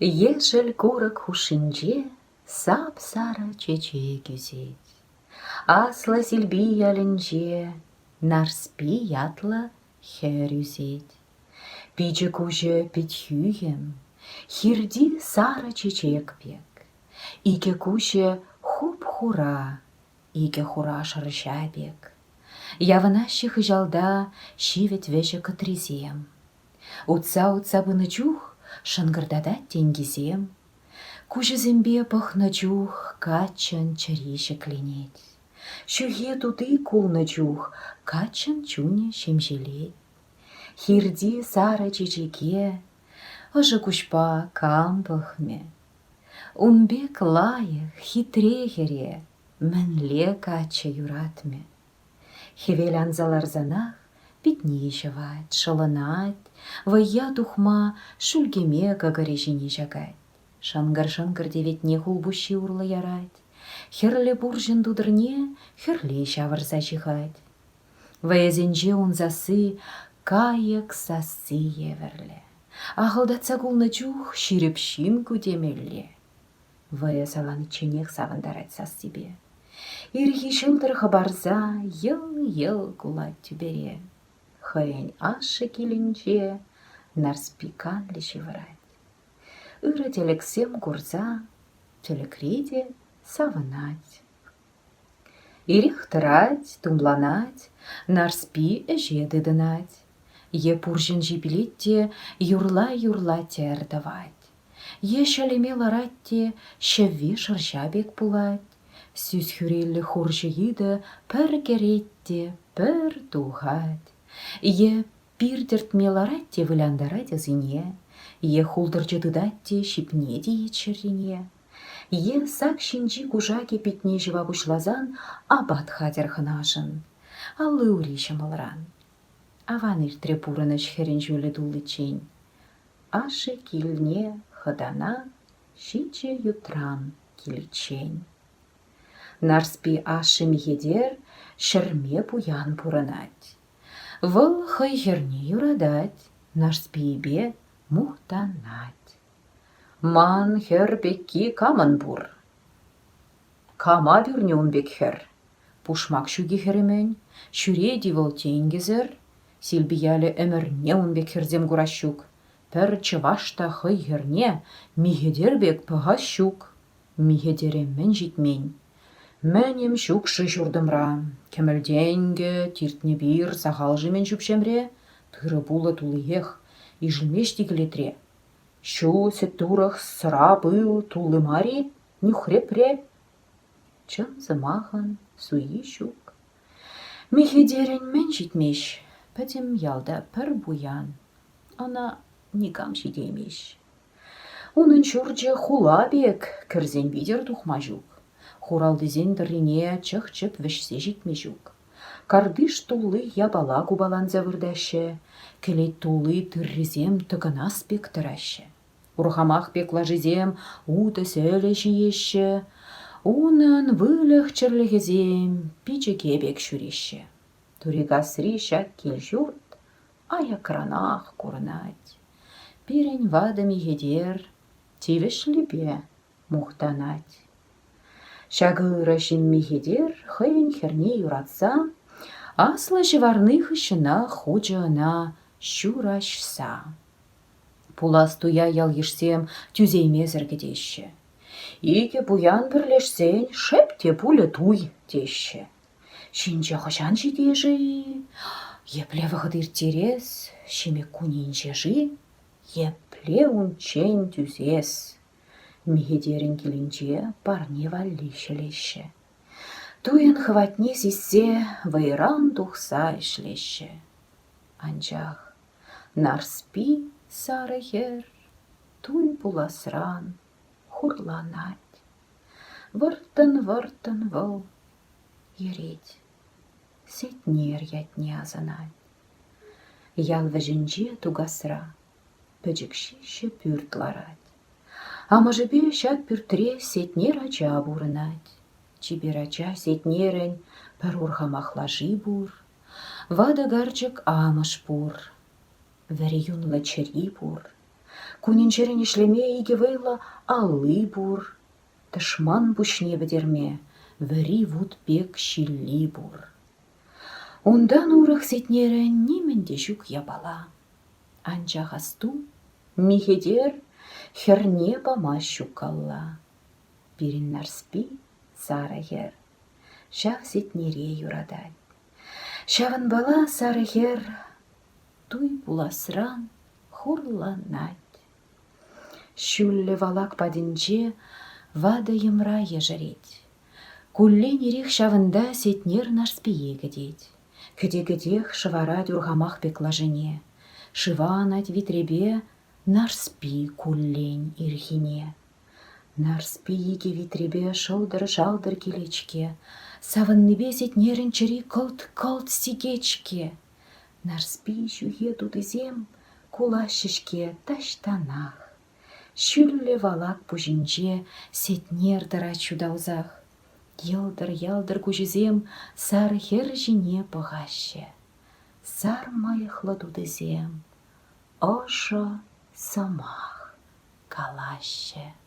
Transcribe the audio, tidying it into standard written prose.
Ешӗл курӑк хушшинче сап-сарӑ чечек ӳсет. Аслӑ Силпи ялӗнче Нарспи ятлӑ хӗр ӳсет. Пичӗ-куҫӗ пит хӳхӗм, хирти сарӑ чечек пек. Икӗ куҫӗ хуп-хура, икӗ хура шӑрҫа пек. Явӑнаҫҫӗ хыҫалта ҫивӗт вӗҫӗ кӑтрисем. Утса-утса пынӑ чух шӑнкӑртатать тенкисем. Куҫӗсемпе пӑхнӑ чух каччӑн чӗри ҫӗкленет. Ҫӳхе тути кулнӑ чух каччӑн чунӗ ҫемҫелет. Хирти сарӑ чечеке ӑшӑ куҫпа кам пӑхмӗ? Ун пек лайӑх, хитре хӗре мӗнле каччӑ юратмӗ? Хӗвел анса ларсанах питне ҫӑвать, шӑлӑнать, вӑййа тухма шӳлкеме кӑкӑрӗ ҫине ҫакать. Шӑнкӑр-шӑнкӑр теветне хулпуҫҫи урлӑ ярать, хӗрлӗ пурҫӑн тутӑрне хӗрле ҫавӑрса ҫыхать. Вӑйӑсенче ун сасси кайӑк сасси евӗрлӗ. Ахӑлтатса кулнӑ чух ҫирӗп ҫын ку темелле. Вӑйӑ саланичченех савӑнтарать сассипе. Ирхи ҫӑлтӑр хӑпарса йӑл-йӑл кулать тӳпере. Хӑйӗн ашшӗ килӗнче Нарспи канлӗ ҫывӑрать. Ырӑ тӗлӗксем курса тӗлӗкре те савӑнать. Ирех тӑрать, тумланать, Нарспи ӗҫе тытӑнать. Е пурҫӑн ҫип илет те юрла-юрла тӗр тӑвать. Е ҫӗлеме ларать те ҫӗвви шӑрҫа пек пулать. Сӳс хӳреллӗ хурҫӑ йытӑ пӗр кӗрет те пӗр тухать. Е пир тӗртме ларать те вылянтарать ӑсине, е хултӑрчӑ тытать те ҫипне тиет ҫӗррине. Е сак ҫинчи кушакӗ питне ҫӑва пуҫласан апат хатӗр хӑнашӑн, алли-ури ҫӑмӑлран. Аван иртрӗ пурӑнӑҫ хӗрӗн ҫулӗ тулличчен. Ашшӗ килне хӑтана ҫичӗ ютран киличчен. Нарспи ашшӗ Михетер ҫӗрме пуян пурӑнать. Вӑл хӑй хӗрне юратать, Нарспийӗпе мухтанать. Ман хӗр пекки камӑн пур? Кама пӳрнӗ ун пек хӗр? Пушмак ҫук-и хӗрӗмӗн? Ҫӳрет-и вӑл тенкӗсӗр? Силпи ялӗ ӗмӗрне ун пек хӗрсем курас ҫук. Пӗр чӑваш та хӑй хӗрне Михетер пек пӑхас ҫук. Михетере мӗн ҫитмен? Мӗнӗм ҫук-ши ҫуртӑмра? Кӗмӗл тенкӗ, тиртнӗ пир, сахал-ши мӗн ҫӳпҫемре? Тырӑ-пулӑ туллиех, ишӗлмест те кӗлетре. Ҫу, сӗт-турӑх, сӑра, пыл тулли мар-и нӳхрепре? Чӑн сӑмахӑн суйи ҫук. Михетерӗн мӗн ҫитмест, пӗтӗм ялта пӗр пуян, ӑна никам ҫитеймест. Унӑн ҫурчӗ хула пек, кӗрсен витӗр тухма ҫук. Хуралтисен тӑррине чӑх-чӗп вӗҫсе ҫитме ҫук. Картиш тулли япала купаланса выртаҫҫӗ, кӗлет тулли тыррисем тӑкӑнас пек тӑраҫҫӗ. Урхамах пек лашисем утӑ сӗлӗ ҫиеҫҫӗ, унӑн выльӑх-чӗрлӗхӗсем пичӗке пек ҫӳреҫҫӗ. Турикасри ҫак кил-ҫурт аякранах курӑнать. Пирӗн ватӑ Михетер тивӗҫлипе мухтанать. Ҫакӑ ырӑ ҫын Михетер хӑйӗн хӗрне юратса аслӑ ҫӑварни хыҫҫӑнах хучӗ ӑна ҫураҫса. Пулас туя ял-йышсем тӳсеймесӗр кӗтеҫҫӗ. Икӗ пуян пӗрлешсен шеп те пулӗ туй теҫҫӗ. Ҫинҫе хӑҫан ҫитӗ-ши? Епле вӑхӑт ирттерес, ҫимӗк кунӗнче-ши? Епле унччен тӳсес? Михетерӗн килӗнче парне валли ҫӗлеҫҫӗ. Туйӑн хӑватне сиссе вӑйран тухса ӗҫлеҫҫӗ. Анчах Нарспи сарӑ хӗр туй пуласран хурланать. Вӑрттӑн-вӑрттӑн вӑл йӗрет, Сетнер ятне асӑнать. Ял вӗҫӗнче Тукасра пӗчӗк ҫиҫӗ пӳрт ларать. Амӑшӗпе ҫак пӳртре Сетнер ача пурӑнать. Чипер ача Сетнерӗн пӗр урхамах лаши пур, ватӑ карчӑк амӑш пур, вӗри юнлӑ чӗри пур. Кунӗн-ҫӗрӗн ӗҫлеме икӗ вӑйлӑ алли пур. Тӑшман пуҫне пӗтерме вӗри вут пек ҫилли пур. Унтан урӑх Сетнерӗн нимӗн те ҫук япала. Анчах асту, Михетер хӗрне памасть ҫуккалла. Пирӗн Нарспи сарӑ хӗр ҫав Сетнере юратать. Ҫавӑнпала сарӑ хӗр туй пуласран хурланать. Ҫӳллӗ валак патӗнче ватӑ йӑмра ешерет. Куллен ирех ҫавӑнта Сетнер Нарспие кӗтет. Кӗте-кӗтех шӑварать урхамах пек лашине. Шыва анать витрепе Нарспи куллен ирхине. Нарспи икӗ витрепе шӑлтӑр-шалтӑр килет-ҫке, савӑннипе Сетнерӗн чӗри кӑлт-кӑлт сикет-ҫке. Нарспи ҫӳхе тутисем кулаҫҫӗ-ҫке таҫтанах. Ҫӳллӗ валак пуҫӗнче Сетнер тӑрать ҫуталсах. Йӑлтӑр-ялтӑр куҫӗсем сар хӗр ҫине пӑхаҫҫӗ. Сар мӑйӑхлӑ тутисем ӑшӑ сӑмах калаҫҫӗ.